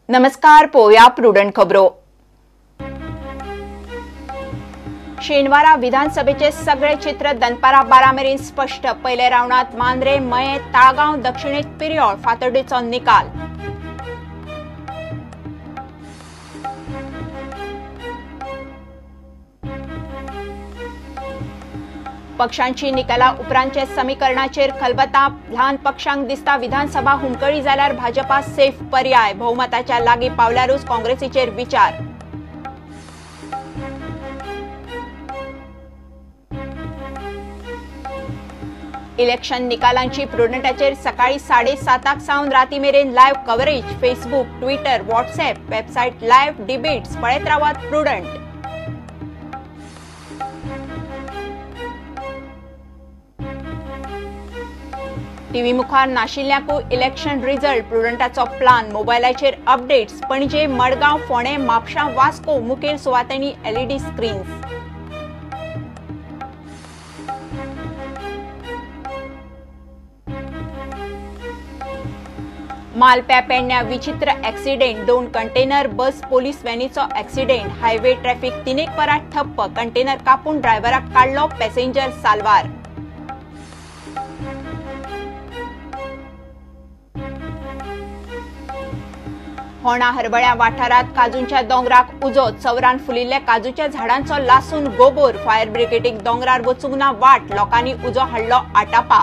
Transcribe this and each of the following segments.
नमस्कार, पोवया प्रुडंट खबरो। शेनवारा विधानसभेचे सगळे चित्र दनपारा 12 मेरेन स्पष्ट। पयल्या राउंडात मांद्रे, मये, ताळगांव, दक्षिणेत पिरयोळ, फातर्डेचो निकाल। पक्षांची निकाला उपरांतचे समीकरणाचेर खलबता। ल्हान पक्षांक दिसता विधानसभा हुमकळी जाल्यार भाजपा सेफ पर्याय। बहुमताच्या लागीं पावल्यारूच काँग्रेसीचेर विचार। इलेक्शन निकालांची प्रुडंटाचेर सकाळी 7:30 सावन राती मेरेन live coverage. Facebook, Twitter, WhatsApp, website live debates पळयत रावात प्रुडंट। टीव्ही मुखार नाशिल्ल्यांकूय इलेक्शन रिजल्ट प्रुडंटाचो प्लान। मोबायलाचेर अपडेट्स। पणजे, मडगांव, फोंडें, म्हापशा, वास्को मुखेल सुवातांनी एलईडी स्क्रीन्स। मालप्या पेडण्या विचित्र ऍक्सिडेंट। 2 कंटेनर बस पोलीस व्हॅनीचो ऍक्सिडेंट। हायवे ट्रॅफिक 3 वरां ठप्प। कंटेनर कापून ड्रायव्हराक काडलो, पॅसेंजर साल्वार। होणा हरवळ्या वाठारात काजूंच्या दोंगराक उजो। चवरान फुलिल्ल्या काजूच्या झाडांचो लासून गोबोर। फायर ब्रिगेडीक दोंगरार वचूंक ना वाट। लोकांनी उजो हाडलो आटापा।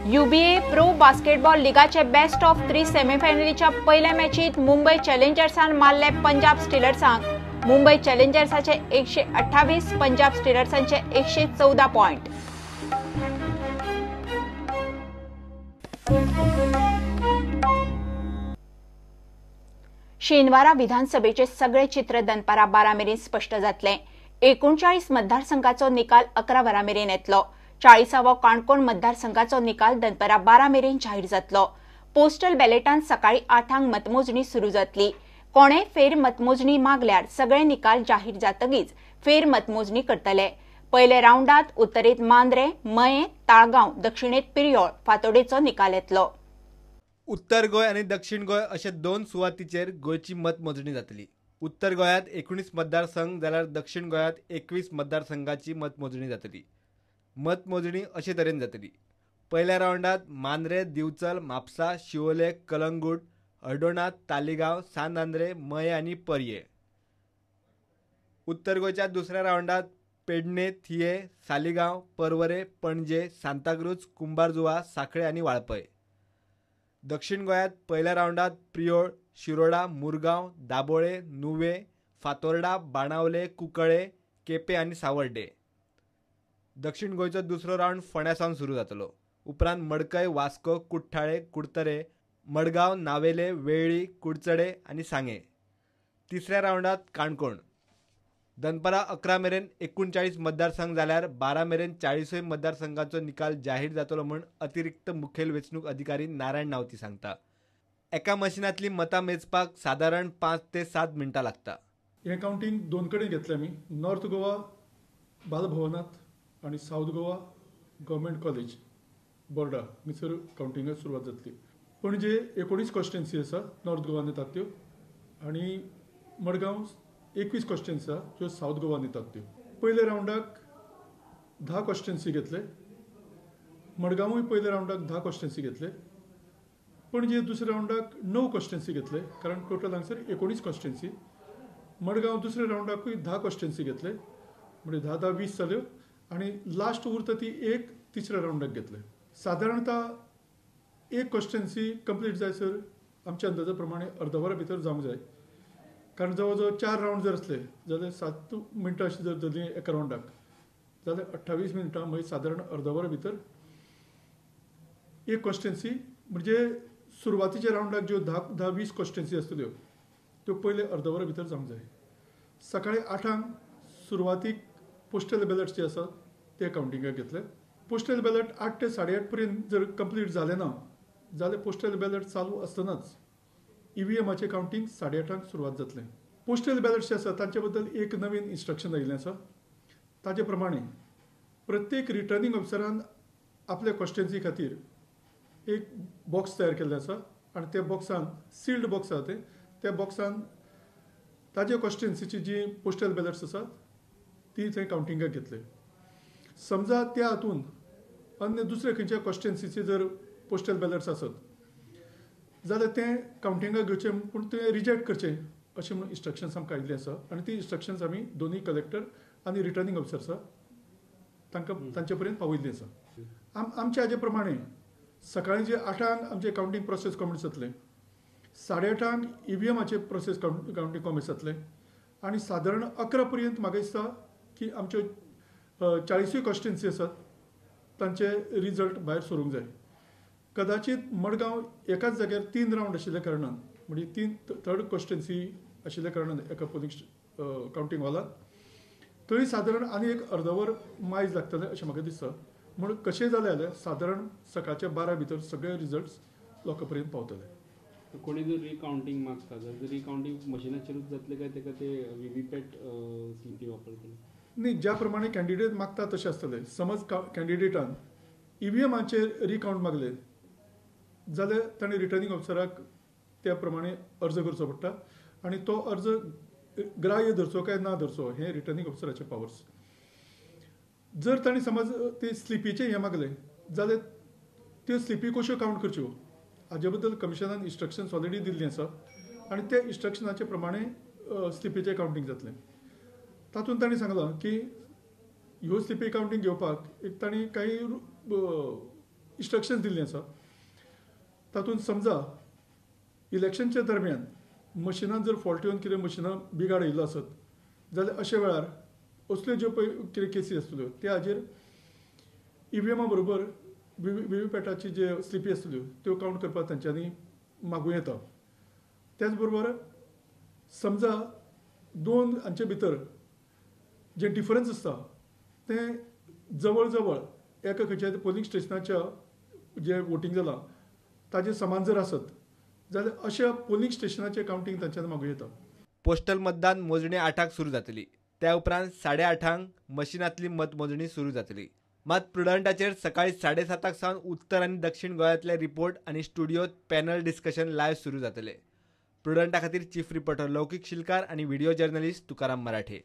यूबीए प्रो बास्केटबॉल लिगाचे बेस्ट ऑफ 3 सेमीफायनलीच्या पयल्या मॅचीत मुंबय चॅलेंजर्सान मारले पंजाब स्टिलर्सांक। मुंबय चॅलेंजर्साचे 128, पंजाब स्टिलर्सांचे 114 पॉयंट। शेनवारा विधानसभेचे सगळे चित्र दनपारा 12 मेरेन स्पष्ट जातले। 39 मतदारसंघाचो निकाल 11 वरां मेरेन येतलो। 40वो काणकोण मतदारसंघाचो निकाल दनपारा 12 मेरेन जाहीर जातलो। पोस्टल बॅलेटान सकाळी 8 मतमोजणी सुरू जातली। कोणे फेर मतमोजणी मागल्यार सगळे निकाल जाहीर जातकीच फेर मतमोजणी करतले। पयल्या राउंडात उत्तरेत मांद्रे, मये, ताळगांव, दक्षिणेत पिरयोळ, फातोडेचो निकाल येतलो। उत्तर गोंय आनी दक्षिण गोंय अशे 2 सुवातीचेर गोंयची मतमोजणी जातली। उत्तर गोंयांत 19 मतदारसंघ जाल्यार दक्षिण गोंयांत 21 मतदारसंघाची मतमोजणी जातली। मतमोजणी अशे तरेन जातली। पयल्या राउंडात मांद्रे, दिवचल, म्हापसा, शिवोले, कलंगूट, हळदोणा, तालिगांव, सांत आंद्रे, मये आनी पर्ये। उत्तर गोंयच्या दुसऱ्या राउंडात पेडणे, थिये, सालिगांव, परवरे, पणजे, सांताक्रूज, कुंभारजुआ, साखळे आनी वाळपय। दक्षिण गोंयांत पयल्या राउंडात प्रियोळ, शिरोडा, मुरगांव, दाबोळे, नुवे, फातोर्डा, बाणावले, कुंकळे, केपें आनी सावर्डे। दक्षिण गोंयचो दुसरो राउंड फोंड्या सावन सुरू जातलो। उपरांत मडकय, वास्को, कुठ्ठाळे, कुडतरे, मडगांव, नावेले, वेळ्ळी, कुडचडे आनी सांगे। तिसऱ्या राउंडात काणकोण। दनपारा 11 मेरेन 39 मतदारसंघ जाल्यार 12 मेरेन 40 मतदारसंघाचो निकाल जाहीर जातलो म्हूण अतिरिक्त मुखेल वेंचणूक अधिकारी नारायण नावती सांगता। एका मशिनांतली मतां मेजपाक सादारण 5 ते 7 मिनटां लागता। हें कावंटींग 2 कडेन घेतलें आमी, नॉर्थ गोवा बालभवनात आनी सावथ गोवा गव्हर्मेंट कॉलेज बोर्डा हांगसर कावंटिंगाक सुरवात जातली। पणजे 19 कॉन्स्टिट्युएन्सी आसा नॉर्थ गोवान येतात त्यो, आनी मडगांव 21 कॉन्स्टिट्युएन्सी आसा ज्यो सावथ गोवान येतात त्यो। पयल्या राउंडाक 10 कॉन्स्टिट्युएन्सी घेतले, मडगांवूय पयल्या राउंडाक 10 कॉन्स्टिट्युएन्सी घेतले, पणजे दुसऱ्या राउंडाक 9 कॉन्स्टिट्युएन्सी घेतले, कारण टोटल हांगसर 19 कॉन्स्टिट्युएन्सी। मडगांव दुसऱ्या राउंडाकूय 10 कॉन्स्टिट्युएन्सी घेतले, म्हणजे 10 10 20 जाल्यो, आनी लास्ट उरता ती एक तिसऱ्या राउंडाक घेतले। सादारणता एक कॉन्स्टिट्युएन्सी कंप्लीट जायसर आमच्या अंदाजा प्रमाणे अर्द वरा भितर जावंक जाय, कारण जवळ जवळ 4 राउंड जर आसले जाल्यार 7 मिनटां अशी जर जाली एका राउंडाक जाल्यार 28 मिनटां, मागीर सादारण अर्द वरा भितर एक कॉन्स्टिट्युएन्सी, म्हणजे सुरवातीच्या राउंडाक ज्यो 10 10 20 कॉन्स्टिट्युएन्सी आसतल्यो त्यो पयले अर्द वरा भितर जावंक जाय। सकाळी 8 सुरवातीक पोस्टल बॅलट जे आसा ते कावंटिंगाक घेतले। पोस्टल बॅलट 8 ते 8:30 पर्यंत जर कंप्लीट जालें ना जाल्यार पोस्टल बॅलट चालू आसतनाच ईव्हीएमाचें कावंटींग 8:30 सुरवात जातलें। पोस्टल बॅलट जे आसा तांचे बद्दल एक नवीन इन्स्ट्रक्शन आयिल्लें आसा, ताजे प्रमाणे प्रत्येक रिटर्निंग ऑफिसरान आपल्या कॉन्स्टिट्युएन्सी खातीर एक बॉक्स तयार केल्लें आसा आनी त्या बॉक्सान सिल्ड बॉक्स आसा तें त्या बॉक्सान ताजे कॉन्स्टिट्युएन्सीची जी पोस्टल बॅलट्स आसात ती थंय कावंटिंगाक घेतले. समजा त्या हातून अन्य दुसऱ्या खंयच्या कॉन्स्टिट्युएन्सीचे जर पोस्टल बॅलट्स आसत जाल्यार तें कावंटिंगाक घेवचें पूण तें रिजेक्ट करचें अशें म्हणून इन्स्ट्रक्शन्स आमकां आयिल्लीं आसा आनी ती इन्स्ट्रक्शन्स आमी दोनूय कलेक्टर आनी रिटर्निंग ऑफिसर आसा तांकां तांचे पर्यंत पावयल्ली आसा. आमच्या हाजे प्रमाणे सकाळीं जे 8 आमचें कावंटींग प्रोसेस कॉमेंस जातलें, 8:30 ईव्हीएमाचें प्रोसेस कावंटींग कॉमेंस जातलें आनी सादारण 11 पर्यंत म्हाका दिसता की आमच्यो 40 कॉन्स्टिट्युएन्सी आसात तांचे रिजल्ट भायर सरूंक जाय. कदाचित मडगांव एकाच जाग्यार 3 रावंड आशिल्ल्या कारणान म्हणजे 3 थर्ड कॉन्स्टिट्युएन्सी आशिल्ल्या कारणान एका पोलिंग कावंटींग हॉलांत थंय सादारण आनी एक अर्दवर मायज लागतलें अशें म्हाका दिसता. म्हूण कशें जालें जाल्यार सादारण सकाळच्या 12 भितर सगळे रिजल्ट्स लोकां पर्यंत पावतले. कोणी जर रिकावंटींग मागता जाल्यार रिकावंटींग मशिनाचेरूच जातलें काय ताका ते व्हीव्हीपॅट स्लिपी वापरतले? न्ही, ज्या प्रमाणे कॅन्डिडेट मागता तशें आसतलें. समज कॅन्डिडेटान ईव्हीएमाचेर रिकावंट मागले जाल्यार ताणें रिटर्निंग ऑफिसराक त्या प्रमाणे अर्ज करचो पडटा आनी तो अर्ज ग्राह्य धरचो काय ना धरचो हें रिटर्निंग ऑफिसराचे पावर्स. जर ताणें समज ते स्लिपीचें हें मागलें जाल्यार त्यो स्लिपी कश्यो कावंट करच्यो हाजे बद्दल कमिशनान इन्स्ट्रक्शन्स ऑलरेडी दिल्लीं आसा आनी त्या इन्स्ट्रक्शनाचे प्रमाणे स्लिपीचें कावंटींग जातलें. तातूंत ताणें सांगलां की ह्यो स्लिपी कावंटींग घेवपाक एक ताणें कांय इन्स्ट्रक्शन्स दिल्लीं आसा. तातूंत समजा इलेक्शनच्या दरम्यान मशिनान जर फॉल्ट येवन कितें मशिनां बिगाड येयल्लो आसत जाल्यार अशा वेळार असल्यो ज्यो पळय कितें केसी आसतल्यो त्या हाजेर ईव्हीएमा बरोबर व्हीव्हीपॅटाची जे स्लिपी आसतल्यो त्यो कावंट करपाक तांच्यांनी मागूं येता. त्याच बरोबर समजा 2 हांचे भितर जे डिफरन्स आसता तें जवळ जवळ एका खंयच्या पोलिंग स्टेशनाच्या जें वोटींग जालां ताजें समान जर आसत जाल्यार अशा पोलिंग स्टेशनाचें कावंटींग तांच्यांनी मागूं येता. पोस्टल मतदान मोजणी 8 सुरू जातली, त्या उपरांत 8:30 मशिनांतली मतमोजणी सुरू जातली. मात प्रुडंटाचेर सकाळी 7:30 सावन उत्तर आनी दक्षिण गोंयांतले रिपोर्ट आनी स्टुडियोत पॅनल डिस्कशन लायव्ह सुरू जातले. प्रुडंटा खातीर चीफ रिपोर्टर लौकीक शिलकार आनी व्हिडिओ जर्नलिस्ट तुकाराम मराठे.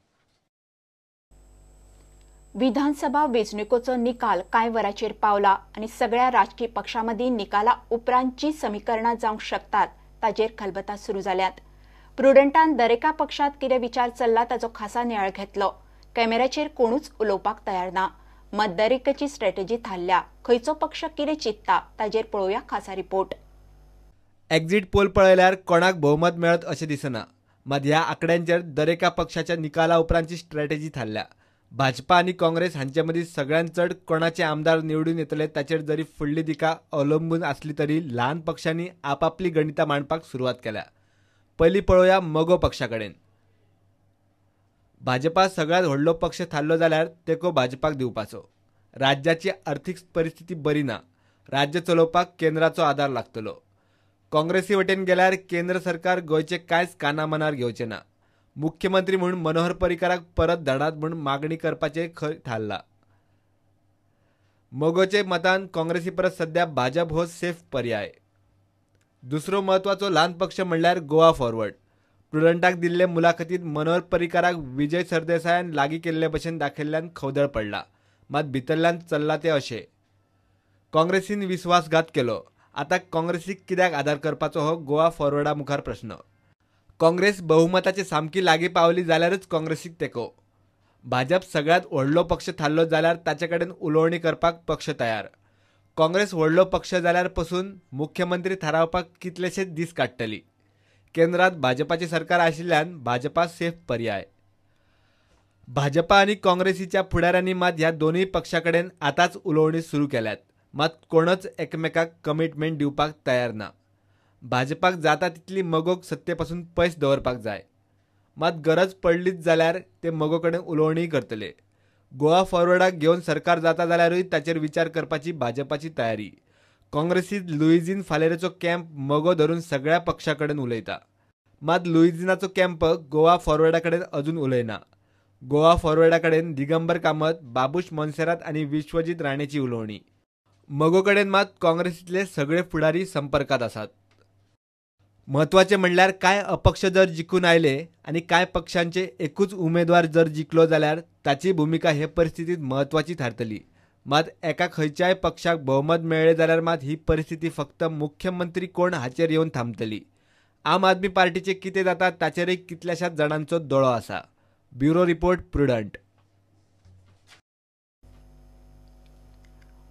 विधानसभा वेंचणुकेचो निकाल कांय वरांचेर पावला आनी सगळ्या राजकी पक्षां मदीं निकाला उपरांतची समीकरणां जावंक शकतात ताचेर खलबतां सुरू जाल्यात. प्रुडंटान दरेका पक्षांत कितें विचार चल्ला ताचो खासा नियाळ घेतलो. कॅमेऱ्याचेर कोणूच उलोवपाक तयार ना. मात दरेकाची स्ट्रॅटेजी थारल्या. खंयचो पक्ष कितें चिंतता ताचेर पळोवया खासा रिपोर्ट. एक्झिट पोल पळयल्यार कोणाक भोवमत मेळत अशें दिसना. मात ह्या आंकड्यांचेर दरेका पक्षाच्या निकाला उपरांतची स्ट्रॅटेजी थारल्या. भाजपा आनी काँग्रेस हांचे मदीं सगळ्यांत चड कोणाचे आमदार निवडून येतले ताचेर जरी फुडली दिका अवलंबून आसली तरी ल्हान पक्षांनी आपापली गणितां मांडपाक सुरवात केल्या. पयलीं पळोवया मगो पक्षा कडेन. भाजपा सगळ्यांत व्हडलो पक्ष थारलो जाल्यार तेंको भाजपाक दिवपाचो. राज्याची अर्थीक परिस्थिती बरी ना, राज्य चलोवपाक केंद्राचो आदार लागतलो. काँग्रेसी वटेन गेल्यार केंद्र सरकार गोंयचे कांयच कानामनार घेवचें ना. मुख्यमंत्री म्हूण मनोहर पर्रीकाराक परत धाडात म्हूण मागणी करपाचें खंय थारला. मगोचे मतान काँग्रेसी परस सध्या भाजप हो सेफ पर्याय. दुसरो म्हत्वाचो ल्हान पक्ष म्हणल्यार गोवा फॉरवर्ड. प्रुडंटाक दिल्ले मुलाखतीत मनोहर पर्रीकाराक विजय सरदेसायान लागीं केल्ले भशेन दाखयल्ल्यान खवदळ पडला. मात भितरल्यान चल्ला तें अशें. काँग्रेसीन विस्वासघात केलो, आतां काँग्रेसीक कित्याक आदार करपाचो हो गोवा फॉरवर्डा मुखार प्रस्न. काँग्रेस बहुमताचे सामकी लागीं पावली जाल्यारच काँग्रेसीक तेंको. भाजप सगळ्यांत व्हडलो पक्ष थारलो जाल्यार ताचे कडेन उलोवणी करपाक पक्ष तयार. काँग्रेस व्हडलो पक्ष जाल्यार पसून मुख्यमंत्री थारावपाक कितलेशेच दीस काडटली. केंद्रात भाजपाचे सरकार आशिल्ल्यान भाजपा सेफ पर्याय. भाजपा आनी काँग्रेसीच्या फुडाऱ्यांनी मात ह्या दोनूय पक्षां कडेन आतांच उलोवणी सुरू केल्यात. मात कोणच एकमेकाक कमिटमेंट दिवपाक तयार ना. भाजपाक जाता तितली मगोक सत्ते पासून पयस दवरपाक जाय. मात गरज पडलीच जाल्यार ते मगो कडेन उलोवणीय करतले. गोवा फॉरवर्डाक घेवन सरकार जाता जाल्यारूय ताचेर विचार करपाची भाजपाची तयारी. काँग्रेसीत लुईझिन फालेरोचो कॅम्प मगो धरून सगळ्या पक्षां कडेन उलयता. मात लुईझिनाचो कॅम्प गोवा फॉरवर्डा कडेन अजून उलयना. गोवा फॉरवर्डा कडेन दिगंबर कामत, बाबूश मोन्सेरात आनी विश्वजीत राणेची उलोवणी. मगो कडेन मात काँग्रेसींतले सगळे फुडारी संपर्कात आसात. म्हत्वाचें म्हणल्यार कांय अपक्ष जर जिखून आयले आनी कांय पक्षांचे एकूच उमेदवार जर जिखलो जाल्यार ताची भुमिका हे परिस्थितींत म्हत्वाची थारतली. मात एका खंयच्याय पक्षाक भोवमत मेळ्ळें जाल्यार मात ही परिस्थिती फक्त मुख्यमंत्री कोण हाचेर येवन थांबतली. आम आदमी पार्टीचें कितें जाता ताचेरय कितल्याशाच जाणांचो दोळो आसा. Bureau report, Prudent.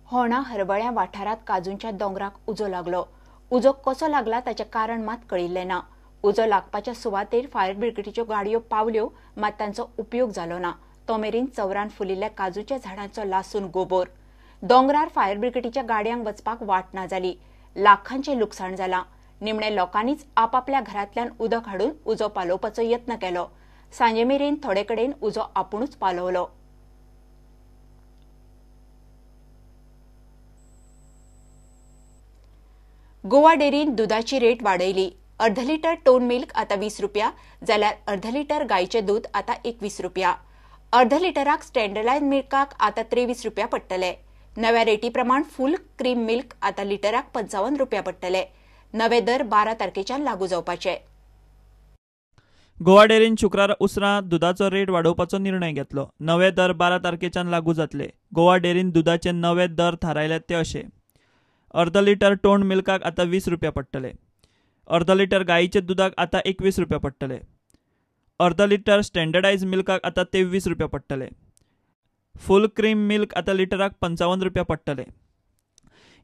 होणा हरवळ्या वाठारांत काजूंच्या दोंगराक उजो लागलो. उजो कसो लागला ताचें कारण मात कळिल्लें ना. उजो लागपाच्या सुवातेर फायर ब्रिगेडीच्यो गाडयो पावल्यो मात तांचो उपयोग जालो ना. तो मेरेन चवरान फुलिल्ल्या काजूच्या झाडांचो लासून गोबोर. दोंगरार फायर ब्रिगेडीच्या गाडयांक वचपाक वाट ना जाली. लाखांचें लुकसाण जालां. निमणे लोकांनीच आपापल्या घरांतल्यान उदक हाडून उजो पालोवपाचो यत्न केलो. सांजे मेरेन थोडे कडेन उजो आपुणूच पालवलो. गोवा डेअरीन दुदाची रेट वाडयली. अर्द लिटर टोन मिल्क आतां 20 रुपया जाल्यार अर्द लिटर गायचें दूद आतां 21 रुपया. अर्द लिटराक स्टँडर्डायज मिल्काक आतां 23 रुपया पडटले. नव्या रेटी प्रमाण फूल क्रीम मिल्क आतां लिटराक 55 रुपया पडटले. नवे दर 12 तारखेच्यान लागू जावपाचे. गोवा डेअरीन शुक्रारा उसरां दुदाचो रेट वाडोवपाचो निर्णय घेतलो. नवे दर 12 तारखेच्यान लागू जातले. गोवा डेअरीन दुदाचे नवे दर थारायल्यात ते अशे: अर्द लिटर टोन मिल्काक आतां 20 रुपया पडटले. अर्द लिटर गायीच्या दुदाक आतां 21 रुपया पडटले. अर्द लिटर स्टँडर्डायज मिल्काक आतां 23 रुपया पडटले. फूल क्रीम मिल्क आतां लिटराक 55 रुपया पडटले.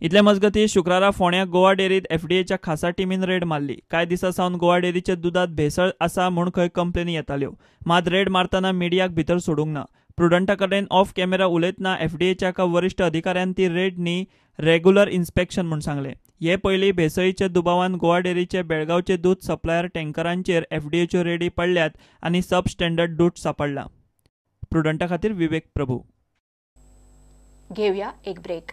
इतले मजगती शुक्रारा फोंड्या गोवा डेअरीत एफडीएच्या खासा टिमीन रेड मारली. कांय दिसां सावन गोवा डेअरीच्या दुदांत भेसळ आसा म्हूण खंय कंप्लेनी येताल्यो. मात रेड मारतना मिडियाक भितर सोडूंक ना. प्रुडंटा कडेन ऑफ कॅमेरा उलयतना एफडीएच्या एका वरिश्ठ अधिकाऱ्यान ती रेड न्ही, रेग्युलर इन्स्पेक्शन म्हूण सांगलें. हे पयलीं भेसळीच्या दुबावान गोवा डेअरीचे बेळगांवचे दूद सप्लायर टँकरांचेर एफडीएच्यो रेडी पडल्यात आनी सब स्टँडर्ड दूद सांपडलां. प्रुडंटा खातीर विवेक प्रभू. घेवया एक ब्रेक.